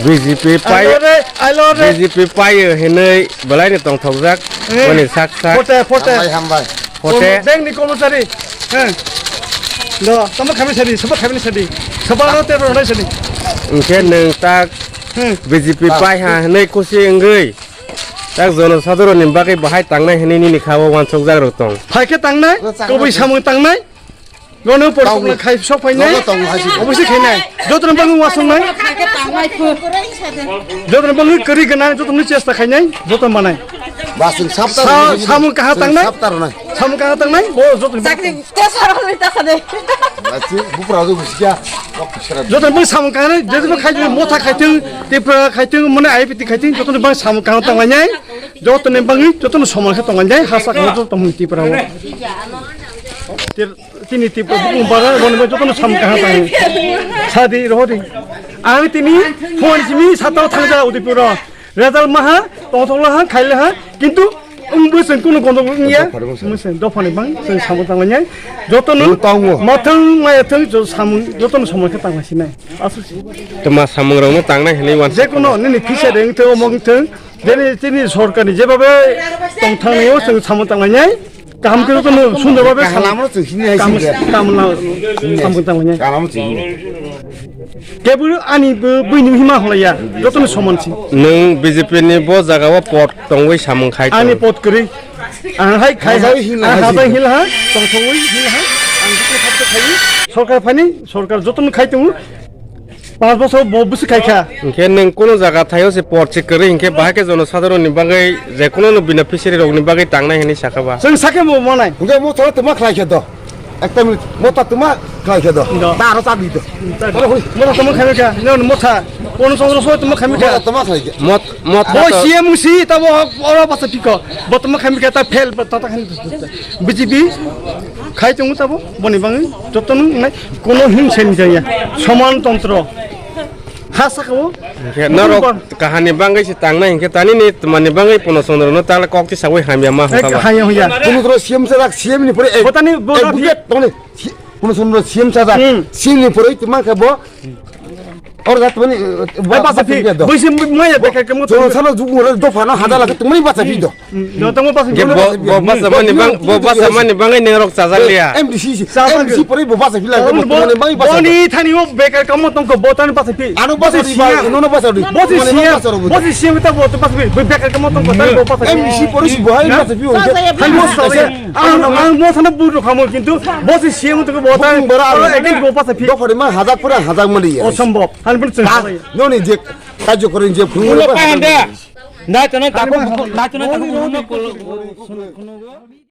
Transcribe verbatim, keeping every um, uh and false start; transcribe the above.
B J P pai, B J P pai hinwi belai ni tongthokjak. Mani sak sak. Phote, phote. Hambai, hambai. Phote. Bank ni kormochari. He. Do, tamo khamni sadi, sobo khamni sadi. Sobo no te ronai sadi. Hwnkhe nwng tak B J P pai ha hinwi khusi wngwi. Tak jono sadharo ni bagwi bahai tangnai hinwi nini kha o wansukjak rok tong. Phaikhe tangnai, kobwi samung tangnai. Nono por tong. Tong khai sok phainai. Nono tong hai si. Obviously khainai. Jotoni bangwi wasongnai. Jotoni bangwi kwrwi gwnang, jotoni chesta khainai, joto manai. Ba sing sapta. Samung kaha tangnai. Sapta ronai. Samung kaha tangnai. Bo jotoni bangwi. Chakri te saroni ta khade. Achi bupra do busia. Jotoni bangwi samung kaha nai, jotoni khai motha khaithung, tipra khaithung, mane I P T khaithung, jotoni bangwi samung kaha tanglainai. Jotoni bangwi, jotoni soman khe tanglainai. Hasa kaha joto tongmung tipra o. Tini Tripura bukung bara roni bai jotono sam kaha tang. Sadi rohori. Ang tini phone simi satao thangja Udaipur ro. Result maha, tongthokla ha, khaila ha. Kintu wng bwswng kunu gondogol wngya. Bwswng dophani bang, chwng samung tanglainai. Jotono mathang maya thang jo samung jotono samung khe tanglasinai. Asusi. Tma samung rokno tangnai hinwi wan. Jekuno nini phisa de wngthang, omo wngthang. Jeni tini sorkarni jebabe tongthangnaio chwng samung tanglainai. Kaham khe jotono sundor babe kaham lama rok chwng sini hai kaham sini. Kaham lama samung tangmani. Kaham rok chwng sini. Keburu ani bo buini hima holaya jotono soman si. Nwng B J P ni bo jaga o pot tongwi samung khai ani tong. Pot kwrwi. Ang hai khai ha. Hajai hila ang hai hajai sini. Hila ha. Tongthongwi hila ha. Ang jotono khato khai. Sorkar phani sorkar jotono khai tongo. Panch bosor bo bwswk khaikha. Hinkhe nwng kunu jaga thaio se por se kwrwi hinkhe bahai khe jono sadharonni bagwi je kunu no beneficiary rokni bagwi tangnai hinwi sakha ba. Chwng sakhe bo manai. Hinkhe motha tama khlai khe do. Ekta minute motha tama khlai khe do. Do. Ta aro chagwi do. Ta aro hui. Motha tama khlai kha. Nwng motha. Kono songro so tama khlai kha. Motha tama khlai khe. Mot motha. Bo to C M si ta bo oro basa piko. Bo tama khlai kha ta fail ta ta khlai. B J P khai tongo tabo boni bagwi jotono wngnai kono himse ni jaya soman tontro ha saka o. Hinkhe norok kahani bagwi se tangnai hinkhe tani ni tmani bagwi Pono Chandra no tala kok ti sawi hamya ma hokala. Hamya hoya. Pono Chandra C M sajak C M ni pore. Botani bo advocate toni Pono Chandra C M sajak C M ni pore tma khe bo. Or jat mani, eh, ba-, basa phi, basa phi do. Bisi maya bekar kamo to. Jono salo jugu re dopha no hada lake tumani basa phi do. No tamo basa phi. Bo, bo basa mani bang, bo basa mani bangai neng rok chajak liya. M D C, M D C pore bo basa phi la, bo tumani bangai basa. Boni thani o bekar kamo tongko bo tani basa phi. Ano basa phi ba, no no basa phi. Bosi C M, bosi C M ta bo to basa phi. Bo bekar kamo tongko tani bo basa phi. M D C pore si bo hai basa phi. Thani o sa. Ang, ang mo sana buru kamo kintu bosi C M to bo tani. Oro again bo basa phi. Dopha ma hajak pura hajak mali ya. Osombob. Hani bini chwng. Noni je kajjo kore je phungo. Mula pa handa. Nai tono tapo, nai tono tapo.